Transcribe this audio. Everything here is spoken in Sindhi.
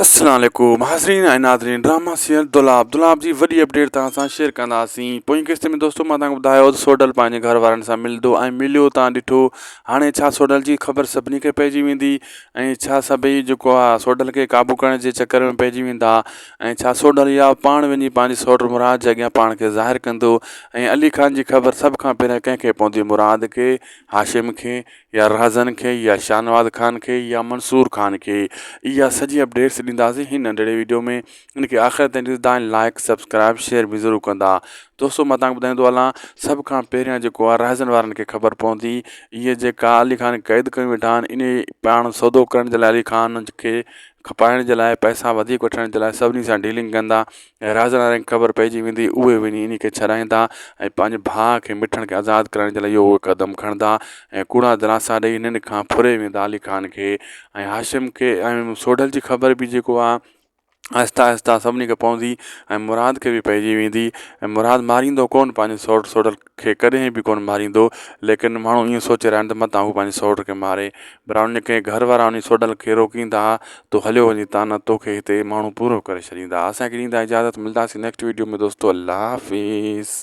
السلام عليڪم حاضرين ۽ ناظرين ڊراما سيريل دولاب دولاب جي وڏي اپڊيٽ توهان سان شيئر ڪنداسين پوئين قسط ۾ دوستو مان توهان کي ٻڌايو ته سوڍل پنهنجي گهر وارن سان ملندو ۽ مليو تان ڏٺو هاڻي ڇا سوڍل جي خبر سڀني کي پئجي ويندي ۽ ڇا سڀئي جيڪو آ سوڍل کي قابو ڪرڻ جي چڪر ۾ پئجي ويندا ۽ ڇا سوڍل يا پاڻ وڃي پنهنجي سوٽ مراد جي اڳيان پاڻ کي ظاهر ڪندو ۽ علي خان جي خبر سڀ کان پهريان ڪنهن کي پوندي مراد کي هاشم کي يا رهزن کي يا شاهنواز خان کي يا منصور خان کي اها سڄي اپڊيٽس ڏينداسين هن ننڍڙي ويڊيو ۾ ان کي آخر تائين ڏسندا ۽ لائڪ سبسڪرائب شيئر به ضرور ڪندا دوستو مان تهان کي ٻڌائيندو هلان سڀ کان پهريان جيڪو آهي رهزن وارن کي خبر پوندي اهي جيڪا علي خان قيد ڪيون ويٺا آهن انهي پاڻ سودو ڪرڻ جي لاء علي خان کي کپائڻ جي لاء پئسا وڌيڪ وٺڻ جي لاء سڀني سان ڊيلنگ ڪندا ۽ رازن وارن کي خبر پئجي ويندي اهي وڃي انهي کي ڇڏائيندا ۽ پنهنجي ڀاء کي مٺڻ کي آزاد ڪرائڻ جي لاء اهو قدم کڻندا ۽ ڪوڙا دلاسا ڏئي انهن کان ڦري ويندا علي خان کي ۽ هاشم کي ۽ سوڍل جي خبر به جيڪو آهي آهستي آهستي سڀني کي پوندي ۽ مراد کي به پئجي ويندي ۽ مراد ماريندو ڪونه پنهنجي سئوٽ سوڍل کي ڪڏهن به ڪونه ماريندو ليڪن ماڻهو ائين سوچي رهيا آهن ته متان هو پنهنجي سئوٽ کي ماري پر ان کي گهر وارا ان سوڍل کي روڪيندا تون هليو وڃ هتان نه توکي هتي ماڻهو پورو ڪري ڇڏيندا اسان کي ڏيندا اجازت ملداسين نيڪسٽ ويڊيو ۾ دوستو الله حافظ.